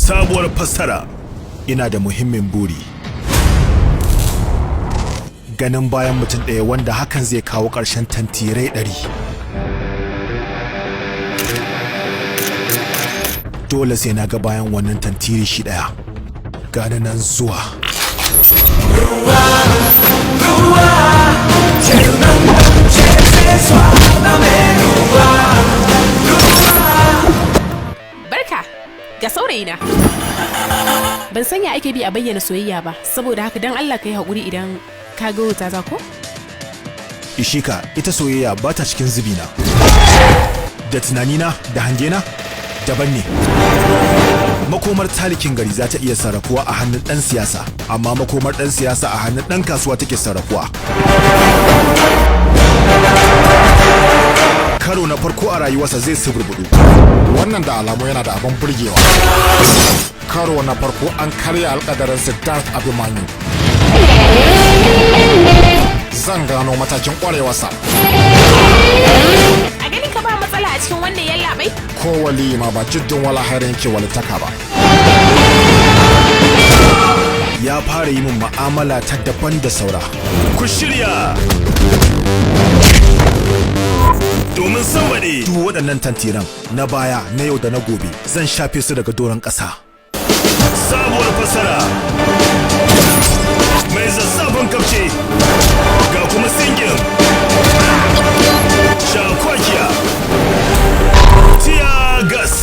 Sabuwar fassara. Ina da muhimmin buri. Ganin bayan mutum ɗaya wanda hakan zai kawo ƙarshen tantirai 100. Dole sai na ga bayan wannan tantiri shi ɗaya. Gani nan zuwa. Barka ga saurayina. Ban san ya ake bi a bayyana soyayya ba, saboda haka dan Allah ka yi haƙuri idan ka ga wuta ta ko? Ishika, ita soyayya ba ta cikin zubina. Da tunanina da hangena daban ne. Makomar talikin gari za ta iya sarrafuwa a hannun ɗan siyasa, amma makomar ɗan siyasa a hannun ɗan kasuwa take sarrafuwa. Karo na farko a rayuwarsa zai suburbudu. Wannan da alamu yana da abin burgewa. Karo na farko an karya alkadarin Siddharth Abhimanyu. Zan gano matakin kwarewarsa. A ganin ka ba matsala a cikin wannan yallaɓai? Ko wali ma ba jiddin wala hairin ke walitaka ba. Ya fara yi min ma'amala ta daban da saura. Ku shirya! Domin sambaɗe duk waɗannan tantiran na baya, na yau da na gobe, zan shafe su daga doron ƙasa. Sabuwar fasara mai zazzafin kafce ga kuma singin shakwakiya tiya gas.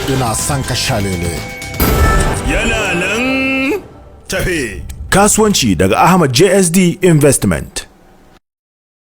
Ina son ka shalele. Yana nan tafe. Kasuwanci daga Ahmad JSD Investment.